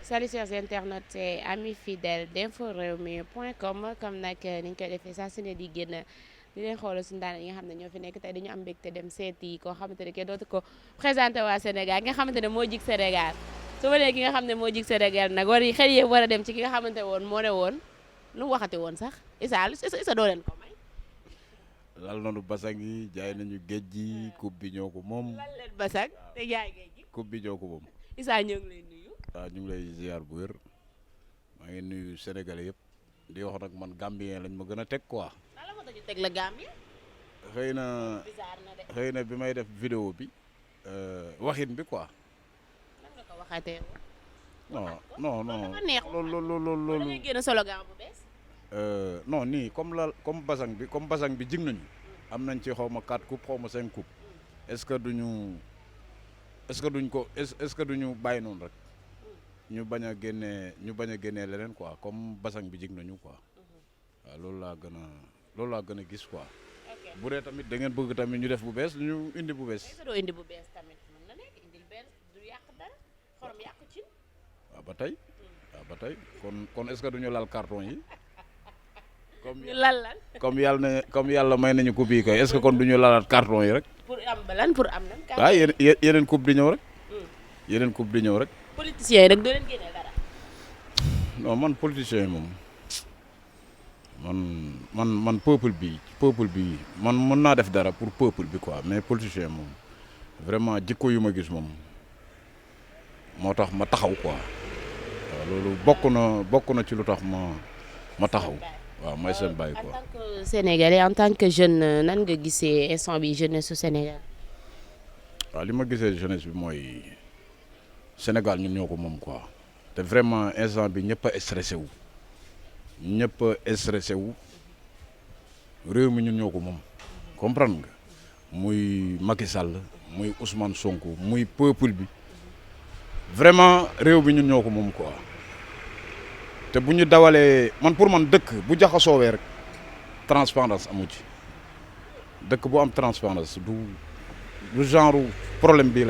Salut chers internautes et amis fidèles d'inforewmi.com comme nag ni ñu koy defee saa su ne di génn di leen xoolal suñu daan yi nga xam ne ñoo fi nekk tey dañu am mbégte dem seeti koo xamante ne kenn dootu ko présenté waa Sénégal ki nga xamante ne moo jig Sénégal su ma nee ki nga xam ne moo jig Sénégal nag war yi xel yëpp war a dem ci ki nga xamante woon moo ne woon lu mu waxati woon sax Issa doo leen ko may. lal nañu basang yi jaay nañu géej gi coupe bi ñoo ko moom. lal leen basang te jaay géej gi. coupe bi ñoo ko moom. Issa ñoo ngi lay nuyu. waaw ñu ngi lay ziar bu wér maa ngi nuyu Sénégalais yëpp di wax nag man Gambien lañ ma gën a teg quoi. lan moo tax ñu teg la Gambie. xëy na bi may def vidéo bi waxin bi quoi. nan nga ko waxatee woon. non dafa neex loolu da ngay génn slogan bu bees. non nii comme basang bi jig nañu am nañ ci xaw ma 4 coupes xaw ma 5 coupes est-ce que duñu bàyyi noonu rek ñu bañ a génnee leneen quoi comme basang bi jig nañu quoi waaw loolu laa gën a gis quoi. bu dee tamit da ngeen bëgg tamit ñu def bu bees ñu indi bu bees. est-ce que doo indi bu bees tamit mën na nekk indil benn du yàq dara xorom yàqu ci. waaw ba tey kon est-ce que duñu lal carton yi. ñu lal comme yàlla may nañu coupe yi kay est-ce que kon duñu lalaat carton yi rek. pour am lan. waaw yeneen coupe di ñëw rek. yeneen coupe di ñëw rek. politiciens yi rek doo leen génnee dara. non man politiciens yi moom man peuple bi man mën naa def dara pour peuple bi quoi mais politiciens yi moom vraiment jikko yu ma gis moom moo tax ma taxaw quoi waaw loolu bokk na ci lu tax ma taxaw. waaw mooy seen bàyyi quoi. en tant que sénégalais en tant que jeune nan nga gisee instant bi jeunesse su Sénégal. waaw li ma gisee jeunesse bi mooy Sénégal ñun ñoo ko moom quoi te vraiment instant bi ñëpp a stressé wu réew mi ñun ñoo ko moom comprendre nga muy Macky Sall muy Ousmane Sonko muy peuple bi vraiment réew bi ñun ñoo ko moom quoi. te bu ñu dawalee pour man dëkk bu jaxasoowee rek transparence amu ci dëkk bu am transparence du genre problème bii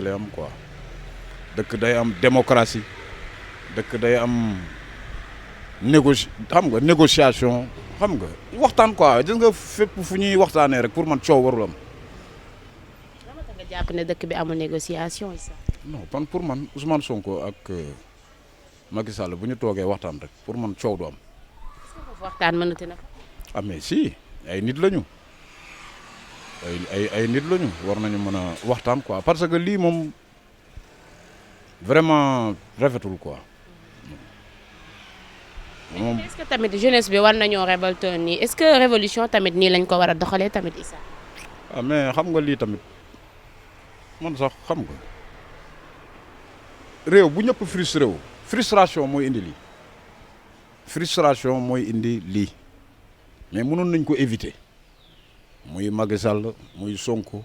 lay am quoi dëkk day am démocratie dëkk day am négociation xam nga waxtaan quoi gis nga fépp fu ñuy waxtaanee rek pour man coow warul am. lan moo tax nga jàpp ne dëkk bi amul négociation yi sax. non pour man Ousmane Sonko ak Macky Sall bu ñu toogee waxtaan rek pour man coow du am. est-ce que foofu waxtaan mënati na ko. ah mais si ay nit lañu ay nit lañu war nañu mën a waxtaan quoi parce que lii moom vraiment rafetul quoi. moom est-ce que tamit jeunesse bi war nañoo révolter nii est-ce que révolution tamit nii lañ ko war a doxalee tamit Issa. ah mais xam nga lii tamit man sax xam nga. réew bu ñëpp frustration mooy indi lii mais mënoon nañ ko éviter muy Macky Sall muy Sonko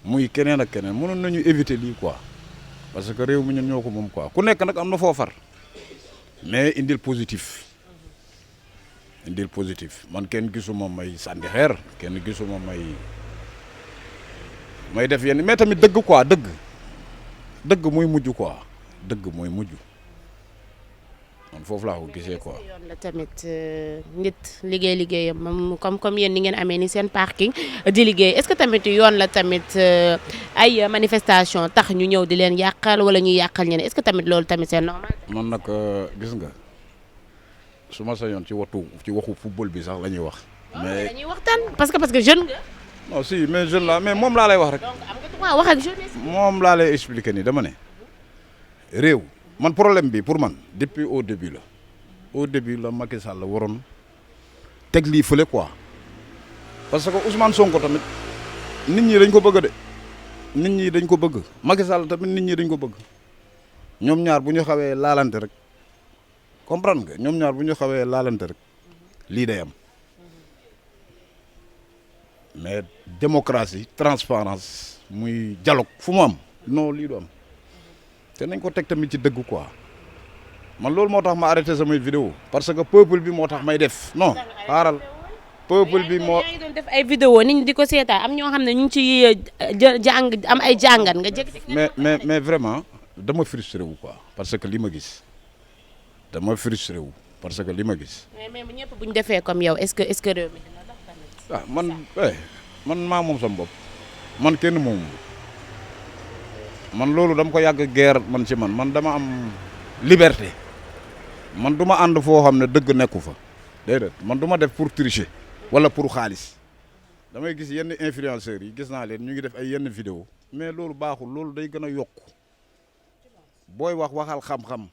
muy keneen ak keneen mënoon nañu éviter lii quoi parce que réew mi ñun ñoo ko moom quoi ku nekk nag am na foo far mais indil positif man kenn gisuma may sànni xeer kenn gisuma may def yenn mais tamit dëgg quoi dëgg muy mujj quoi. dëgg mooy mujj man foofu laa ko gisee quoi. yoon la tamit nit liggéeyam moom comme yéen ni ngeen amee ni seen parking di liggéey est-ce que tamit yoon la tamit ay manifestation tax ñu ñëw di leen yàqal wala ñuy yàqal ñeneen est-ce que tamit loolu tamit c'est normal. man nag gis nga su ma sañoon ci waxu football bi sax la ñuy wax. mais dañuy waxtaan parce que jeune nga. non si mais jeune la mais moom laa lay wax rek. donc am nga droit wax ak jeunesse. moom laa lay expliquer nii dama ne. réew man problème bi pour man depuis au début la Macky Sall waroon teg lii fële quoi parce que Ousmane Sonko tamit nit ñi dañ ko bëgg Macky Sall tamit nit ñi dañ ko bëgg ñoom ñaar bu ñu xawee laalante rek comprendre nga lii day am mais démocratie transparence muy dialogue fu mu am non lii du am te nañ ko teg tamit ci dëgg quoi man loolu moo tax ma arrêté samay vidéo parce que peuple bi moo tax may def non xaaral peuple bi moo. yaa ngi doon def ay vidéo nit ñi di ko seetaan am ñoo xam ne ñu ngi ci jàng am ay jàngat nga jékki-jékki. mais vraiment dama frustré wu quoi parce que li ma gis dama frustré wu parce que li ma gis. mais bu ñëpp bu ñu defee comme yow est-ce que réew mi dina dox tamit. man maa moom sama bopp man kenn moomu man loolu dama ko yàgg guerre man ci man dama am liberté man du ma ànd foo xam ne dëgg nekku fa déedéet man du ma def pour tricher wala pour xaalis damay gis yenn influenceurs yi gis naa leen ñu ngi def ay yenn vidéo mais loolu baaxul loolu day gën a yokk booy waxal xam-xam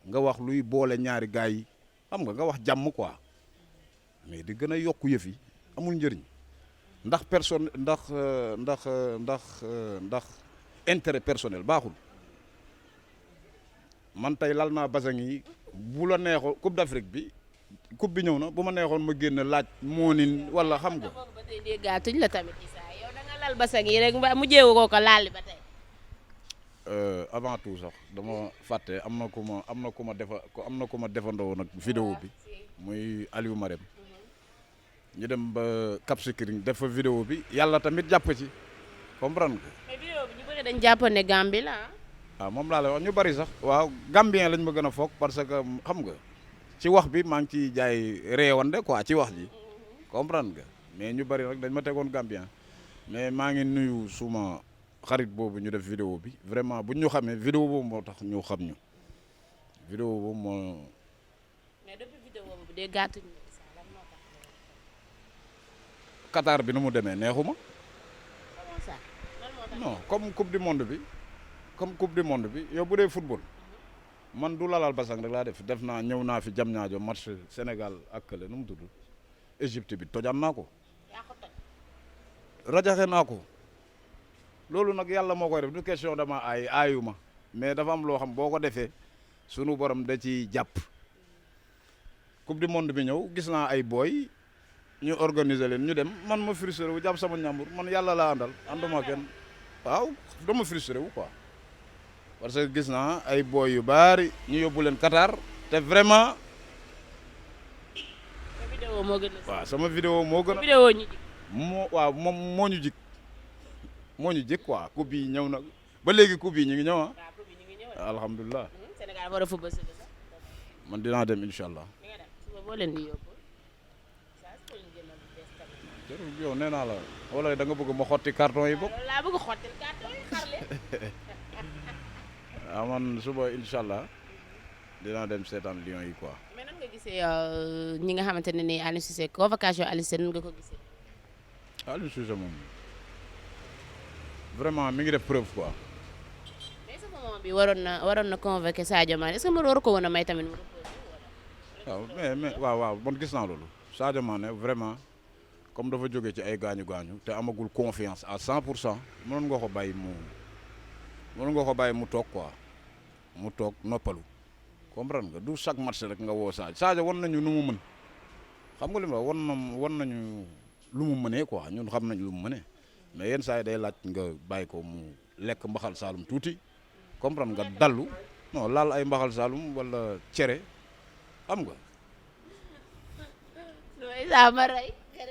nga wax luy boole ñaari gaay yi xam nga wax jàmm quoi mais di gën a yokk yëf yi amul njëriñ ndax personne ndax intérêt personnel baaxul man tey lal naa basang yi bu la neexoon coupe d'Afrique bi coupe bi ñëw na bu ma neexoon ma génn laaj moonin wala xam nga. ba tey déggaatuñ la tamit Issa yow da nga lal basang yi rek mu jéewu ko laali ba tey. avant tout sax dama fàtte am na ku ma defandoo nag vidéo bi muy Aliou Marème ñu dem ba Cap Skirring def fa vidéo bi yàlla tamit jàpp ci comprendre nga. mais vidéo bi ñu bëri dañ jàpp ne Gambie la waaw moom laa lay wax ñu bari sax waaw Gambien lañ ma gën a foog parce que xam nga ci wax bi maa ngi ciy jaay réewande quoi ci wax ji comprendre nga mais ñu bari rek dañ ma tegoon Gambien mais maa ngi nuyu suma xarit boobu ñu def vidéo bi vraiment buñ ñu xamee vidéo boobu moo tax ñu xam ñu vidéo boobu moo. mais depuis vidéo boobu de gàttuñ lan moo tax. Qatar bi nu mu demee neexuma. comment ça lan moo tax. non comme coupe du monde bi yow bu dee football man du lalal basang rek laa def naa ñëw naa fi jam ñaajo match Sénégal ak kële nu mu tudd Égypte bi tojaan naa ko. yaa ko toj. rajaxe naa ko loolu nag yàlla moo koy def du question dama aayuma mais dafa am loo xam boo ko defee sunu borom da ci jàpp coupe du monde bi ñëw gis naa ay booy ñu organiser leen ñu dem man ma frustré wu jàpp sama ñàmbur man yàlla laa àndal ànduma kenn waaw dama frustré wu quoi parce que gis naa ay booy yu baari ñu yóbbu leen Qatar te vraiment. sa vidéo moo gën a. waaw sama vidéo moo gën a. vidéo ñu ji. moom moo ñu jik moo ñu jik quoi coupe yi ñëw na ba léegi coupe yi ñu ngi ñëw waaw coupe yi ñu ngi ñëw. alhamdulilah. Sénégal war a football si sax. man dinaa dem incha allah. di nga dem suba boo leen di yóbbu. jërëjëf yow nee naa la wala da nga bëgg ma xotti carton yi bokk. loolu laa bëgg xottil carton yi xarle. waaw man suba incha allah dinaa dem seetaan Lions yi quoi. mais nan nga gisee ñi nga xamante ne nii Aliou Cissé convocation Aliou Cissé nan nga ko gisee. Aliou Cissé moom vraiment mi ngi def preuve quoi. mais sa moment bi waroon na convoquer Sadio Mané est-ce que mu war ko woon a may tamit mu waaw mais waaw man gis naa loolu Sadio Mané vraiment comme dafa jóge ci ay gaañu te amagul confiance à 100% mënoon nga ko bàyyi mu toog quoi mu toog noppalu comprendre nga du chaque match rek nga woo Sadio wan nañu nu mu mën xam nga li ma wan nañu lu mu mënee quoi ñun xam nañ lu mu mënee mais yenn saa yi day laaj nga bàyyi ko mu lekk mbaxal saalum tuuti comprendre nga dallu non laal ay mbaxal saalum wala cere xam nga. mooy saa ma rey nga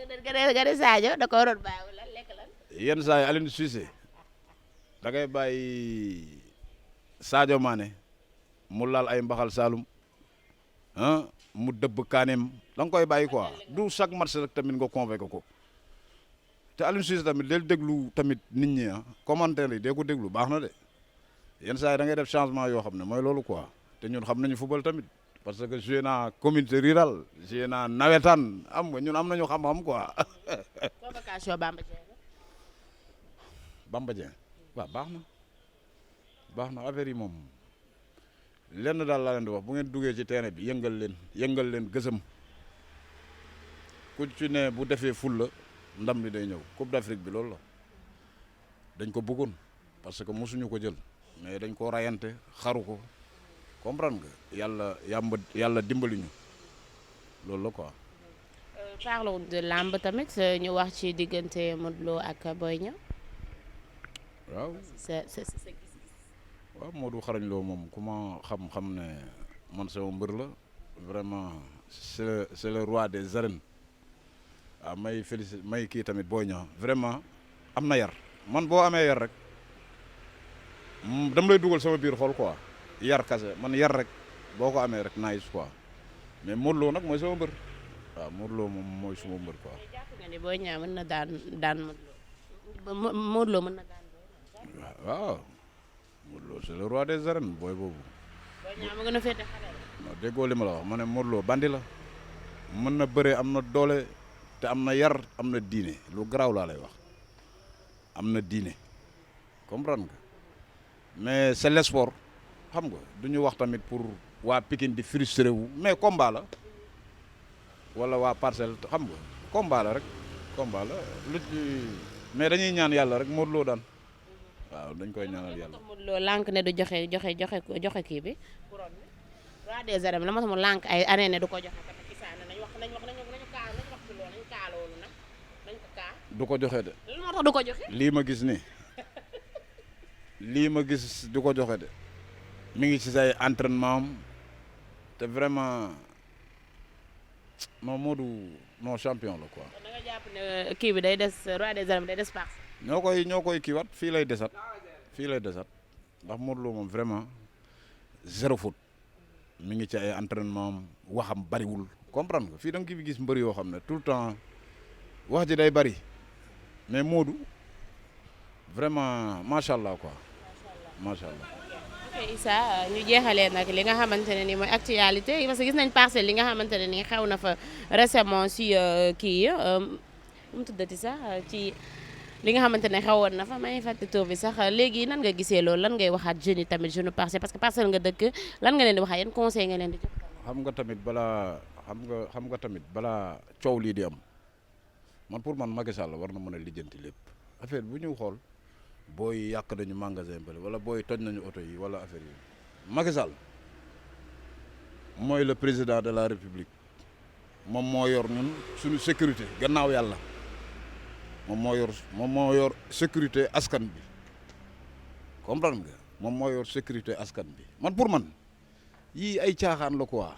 ne Sadio da ko waroon bàyyi wala lekk lan. yenn saa yi Aliou Cissé da ngay bàyyi Sadio Mané mu laal ay mbaxal saalum mu dëbb kaaneem da nga koy bàyyi quoi du chaque match rek tamit nga convoqué ko te Aliou Cissé tamit del déglu tamit nit ñi commentaire yi dee ko déglu baax na de yenn saa yi da ngay def changement yoo xam ne mooy loolu quoi te ñun xam nañu football tamit parce que joué naa communauté rurale joué naa nawetaan am nga ñun am nañu xam-xam quoi. convocation Bamba Dieng. Bamba Dieng waaw baax na affaire yi moom lenn daal laa leen di wax bu ngeen duggee ci terrain bi yëngal leen gësëm ku ci ne bu defee ful la ndam bi day ñëw Coupe d'Afrique bi loolu la dañ ko bëggoon parce que mosuñu ko jël mais dañ ko rayante xaru ko comprendre nga yàlla dimbali ñu loolu la quoi. parlons de lamb tamit ñu wax ci diggante Modou Lo ak Boy Niang. waaw sa gis-gis. waaw Modou xarañ Lo moom ku ma xam ne man sama mbër la vraiment c'est le roi des arènes waaw may félicité may kii tamit Boy Niang vraiment am na yar man boo amee yar rek dama lay dugal sama biir xol quoi yar kase man yar rek boo ko amee rek nice quoi mais Modou Lo nag mooy sama mbër waaw Modou Lo moom mooy suma mbër quoi. jàpp nga ni Boy Niang mën na daan Modou Lo mën na daan waaw Modou Lo c'est le roi des arènes booy boobu. Boy Niang ma gën a féete xale. non déggoo li ma la wax ma ne Modou Lo bandi la mën na bëree am na doole te am na yar am na diine lu garaaw laa lay wax am na diine comprendre nga mais c'est le sport xam nga du ñu wax tamit pour waa Pikine di frustré wu mais combat la wala waa Parcelles xam nga combat la rek combat la lu mais dañuy ñaan yàlla rek Modou Lo daan waaw dañ koy ñaanal yàlla. Modou Lo lànk ne du joxe kii bi couronne bi roi des arènes la ma tax mu lànk ay année ne du ko joxe tamit Issa nañu wax ci loolu nañu kaa loolu nag nañ ko kaa. du ko joxe de. lan moo tax du ko joxe. lii ma gis nii lii ma gis du ko joxe de mi ngi ci say entraînement am te vraiment non Modou non champion la quoi. kon da nga jàpp ne kii bi day des roi des arènes day des pax. ñoo koy kiiwaat fii lay desat ndax Modou Lo moom vraiment zéro faute mi ngi ci ay entraînement am waxam bariwul comprendre nga fii da nga fi gis mbër yoo xam ne tout le temps wax ji day bari mais Modou vraiment macha allah quoi macha allah. ok Issa ñu jeexalee nag li nga xamante ne ni mooy actualité parce que gis nañ Parcelles li nga xamante ne ni xew na fa récemment si kii yi mu tuddati sax ci. li nga xamante ne xewoon na fa may fàtte tur bi sax léegi nan nga gisee loolu lan ngay waxaat jeunes yi tamit jeune Parcelles parce que Parcelles nga dëkk lan nga leen di waxaat yan conseil nga leen di jox. xam nga tamit balaa coow lii di am man pour man Macky Sall war na mën a lijjanti lépp affaire bu ñu xool booy yàq nañu magasin bële wala booy toj nañu oto yi wala affaire yi Macky Sall mooy le président de la République moom moo yor ñun suñu sécurité gannaaw yàlla. moom moo yor sécurité askan bi comprendre nga moom moo yor sécurité askan bi man pour man yii ay caaxaan la quoi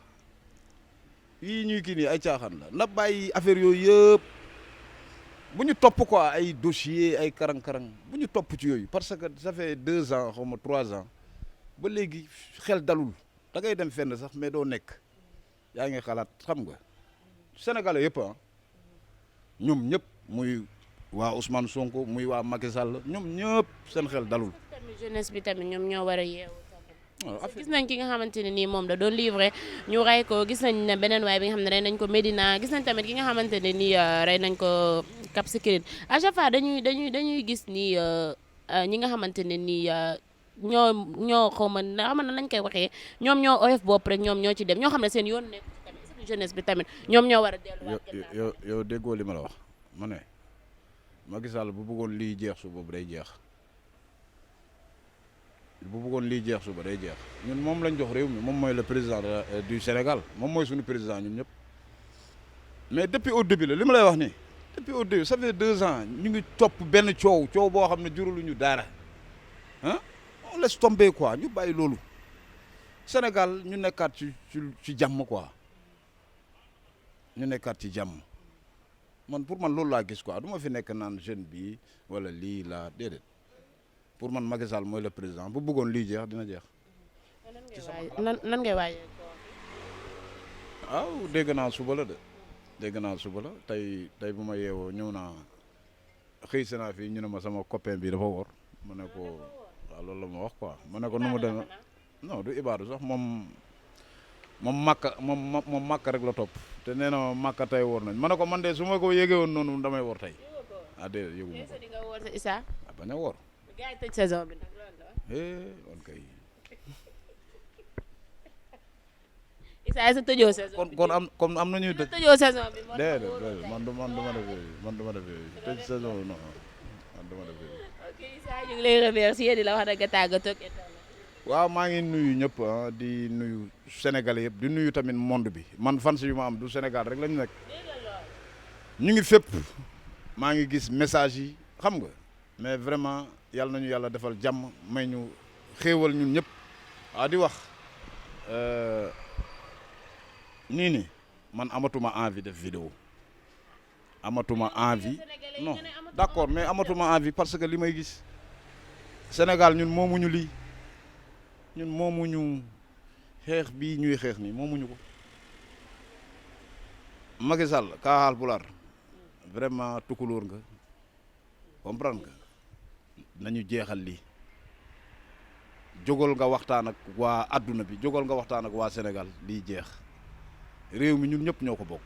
yii ñuy kii nii ay caaxaan la na bàyyi affaire yooyu yëpp bu ñu topp quoi ay dossier ay karang-karang bu ñu topp ci yooyu parce que ça fait 2 ans xaw ma 3 ans ba léegi xel dalul da ngay dem fenn sax mais doo nekk yaa ngi xalaat xam nga sénégalais yëpp ñoom ñëpp muy. waa Ousmane Sonko muy waa Macky Sall ñoom ñëpp seen xel dalul. tamit jeunesse bi tamit ñoom ñoo war a yeewu tamit. gis nañ ki nga xamante ne nii moom da doon livré ñu rey ko gis nañ ne beneen waay bi nga xam ne rey nañ ko Médina gis nañ tamit ki nga xamante ne nii rey nañ ko Cap Skirring à chaque fois dañuy gis ni ñi nga xamante ne nii ñoo xaw ma xam na nañ koy waxee ñoom ñoo oyof bopp rek ñoom ñoo ci dem ñoo xam ne seen yoon nekk ci tamit jeunesse bi tamit ñoom ñoo war a delluwaat. yow déggoo li ma la wax ma ne. Macky Sall bu bëggoon lii jeex suba day jeex ñun moom lañ jox réew mi moom mooy le président du Sénégal moom mooy suñu président ñun ñëpp mais depuis au début la li ma lay wax nii depuis au début ça fait 2 ans ñu ngi topp benn coow boo xam ne juraluñu dara ah on laisse tomber quoi ñu bàyyi loolu Sénégal ñu nekkaat ci jàmm quoi ñu nekkaat ci jàmm. man pour man loolu laa gis quoi du ma fi nekk naan jeune bi wala lii laa déedéet pour man Macky Sall mooy le président bu bëggoon lii jeex dina jeex. nan ngay waajee. waaw dégg naa suba la tey bu ma yeewoo ñëw naa xëy si naa fii ñu ne ma sama copain bi dafa wor ma ne ko waaw loolu la ma wax quoi ma ne ko nu mu demee non du ibaadu sax moom màkka rek la topp te nee na màkka tey woor nañ ma ne ko man de su ma ko yégee woon noonu damay woor tey ah déedéet yëgu ma ko. di nga woor sa Issa. ah bañ a woor. gars yi tëj saison bi nag loolu la. on kay. Issa est-ce que tëjoo saison bi kon am nañuy tëj. tëjoo saison bi. déedéet man du ma def yooyu tëj saison non man du ma def yooyu. ok Issa ñu ngi lay remercier di la wax dëgg tàggatoo ak waaw maa ngi nuyu ñëpp di nuyu Sénégalais yëpp di nuyu tamit monde bi man fans yu ma am du Sénégal rek lañu nekk ñu ngi fépp maa ngi gis message yi xam nga mais vraiment yàlla nañu yàlla defal jàmm may ñu xéewal ñun ñëpp waaw di wax nii man amatuma envie def vidéo amatuma envie non d'accord mais amatuma envie parce que li may gis Sénégal ñun moomuñu lii ñun moomuñu xeex bii ñuy xeex nii moomuñu ko Macky Sall ka Haalpulaar vraiment tukulóor nga comprendre nga nañu jeexal lii jógal nga waxtaan ak waa adduna bi jógal nga waxtaan ak waa Sénégal lii jeex réew mi ñun ñëpp ñoo ko bokk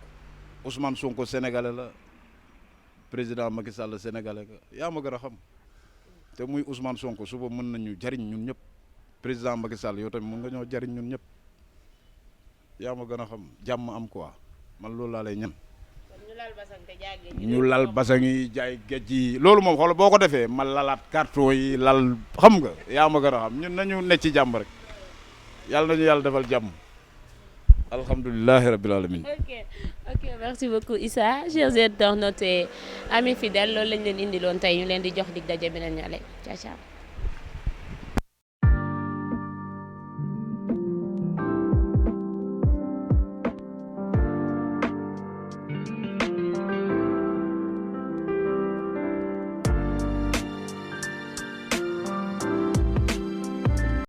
Ousmane Sonko sénégalais la président Macky Sall sénégalais la yaa ma gën a xam te muy Ousmane Sonko suba mën nañu jariñ ñun ñëpp président Macky Sall yow tamit mën nga ñoo jariñ ñun ñëpp yaa ma gën a xam jàmm am quoi man loolu laa lay ñan ñu lal basang yi jaay géej yi loolu moom xoolal boo ko defee ma lalaat carton yi lal xam nga yaa ma gën a xam ñun nañu ne ci jàmm rek yàlla nañu yàlla defal jàmm alhamdulilahi rabbil alamin ok merci beaucoup Issa chers internautes et amis fidèles loolu lañ leen indiloon tey ñu leen di jox dig daje beneen ñale ciao ciao